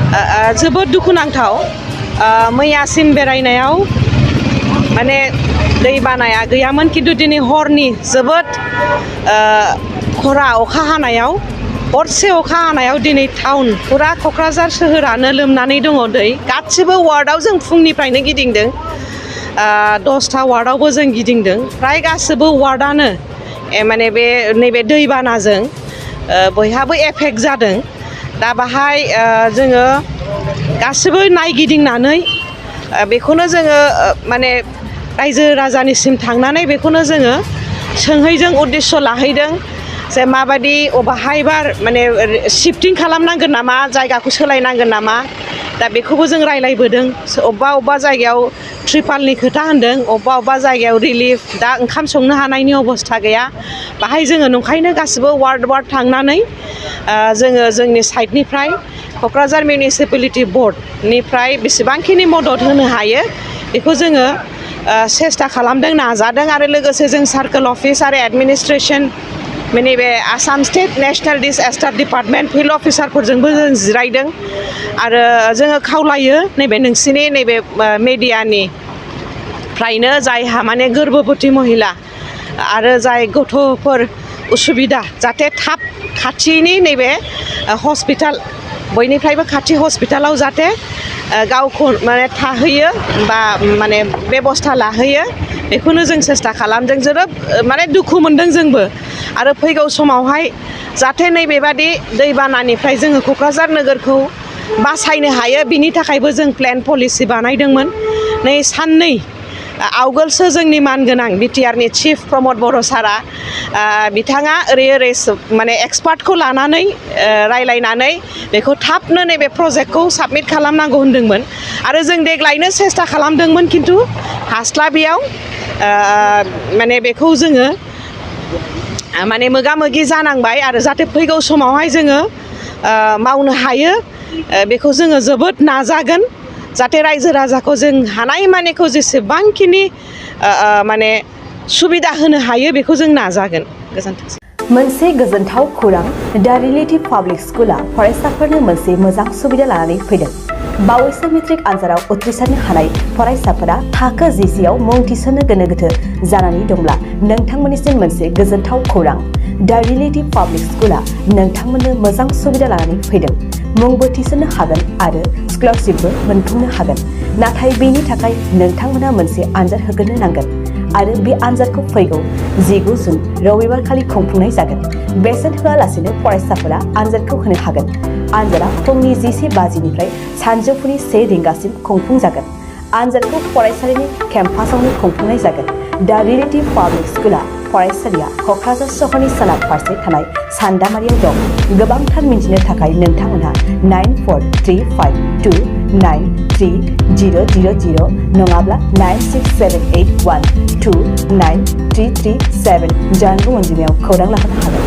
जोबोद दुखुनांथाव मैयासिम बेरायनायाव माने दै बानाया गैयामोन खिन्थु दिनै हरनि जोबोद खरा अखा हानायाव हरसे अखा हानायाव दिनै टाउन पुरा क'क्राझार सोहोरानो लोमनानै दङ दै गासिबो वार्डआव जों फुंनिफ्रायनो गिदिंदों 10टा वार्डआवबो जों गिदिंदों फ्राय गासिबो वार्डआनो माने बे नैबे दैबानाजों बयहाबो एफेक्ट जादों दा बाहाय जोङो गासिबो नायगिदिंनानै बेखौनो जोङो माने रायजो राजानिसिम थांनानै बेखौनो जोङो सोंहैदों उद्देश्य लाहैदों जे माबायदि अबाहायबार माने शिफ्टिं खालामनांगोन नामा जायगाखौ सोलायनांगोन नामा दा बेखौबो जों रायलायबोदों अबेबा जायगायाव ट्रिपालनि खोथा होनदों अबेबा जायगायाव रिलिफ दा ओंखाम संनो हानायनि अबस्था गैया बाहाय जोङो नंखायनो गासिबो वार्ड थांनानै जोङो जोंनि साइडनिफ्राय क'क्राझार मिउनिसिपेलिटि बर्डनिफ्राय बेसेबांखिनि मदद होनो हायो बेखौ जोङो सेस्था खालामदों नाजादों आरो लोगोसे जों सार्कोल अफिस आरो एडमिनिस्ट्रेसन माने बे Assam state national disaster department field अफिसारफोरजोंबो जों जिरायदों आरो जोङो खावलायो नैबे नोंसिनि नैबे मेडियानिफ्रायनो जायहा माने गोर्बोबती महिला आरो जाय गथ'फोर उसुबिदा जाहाथे थाब खाथिनि नैबे हस्पिटाल बयनिफ्रायबो खाथि हस्पिटालाव जाहाथे गावखौ माने थाहैयो बा माने बेबस्था लाहैयो बेखौनो जों सेस्था खालामदों जोबोद माने दुखु मोनदों जोंबो आरो फैगौ समावहाय जाहाथे नैबेबादि दैबानानिफ्राय जोङो क'क्राझार नोगोरखौ बासायनो हायो बिनि थाखायबो जों प्लेन पलिसि बानायदोंमोन नै साननै आवगोलसो जोंनि मानगोनां बिटिआरनि चिफ प्रमद बर' सारा बिथाङा ओरै माने एक्सपार्टखौ लानानै रायलायनानै बेखौ थाबनो नैबे प्रजेक्टखौ साबमिट खालामनांगौ होनदोंमोन आरो जों देग्लायनो सेस्था खालामदोंमोन खिन्थु हास्लाबियाव माने बेखौ जोङो माने मोगा मोगि जानांबाय आरो जाहाथे फैगौ समावहाय जोङो मावनो हायो बेखौ जोङो जोबोद नाजागोन जाहाथे रायजो राजाखौ जों हानाय मानेखौ जेसेबांखिनि माने सुबिदा होनो हायो बेखौ जों नाजागोन गोजोन्थों मोनसे गोजोनथाव खौरां दा रिलेटिभ पाब्लिक स्कुला फरायसाफोरनो मोनसे मोजां सुबिदा लानानै फैदों बावैसो मेट्रिक आनजादाव उथ्रिसारनो हानाय फरायसाफोरा थाखो जिसेआव मुं थिसननो गोनो गोथो जानानै दंब्ला नोंथांमोननिसिम मोनसे गोजोनथाव खौरां दा रिलेटिभ पाब्लिक स्कुला नोंथांमोननो मोजां सुबिदा लानानै फैदों मुंबो थिसननो हागोन आरो स्कलारशिपबो मोनफुंनो हागोन नाथाय बेनि थाखाय नोंथांमोना मोनसे आनजाद होग्रोनो नांगोन आरो बे आनजादखौ फैगौ 19 जुन रबिबार खालि खुंफुंनाय जागोन बेसेन होआलासिनो फरायसाफोरा आनजादखौ होनो हागोन आनजादा फुंनि 11 बाजिनिफ्राय सानजौफुनि 1 रिंगासिम खुंफुंजागोन आनजादखौ फरायसालिनि केम्पासावनो खुंफुंनाय जागोन दा रिलेटिभ पाब्लिक स्कुला फरायसालिया क'क्राझार सहरनि सोनाब फारसे थानाय सान्दामारियाव दं गोबांथार मिन्थिनो थाखाय नोंथांमोनहा 9435293000 नङाब्ला 9678129337 जानबुं अनजिमायाव खौरां लाहरनो हागोन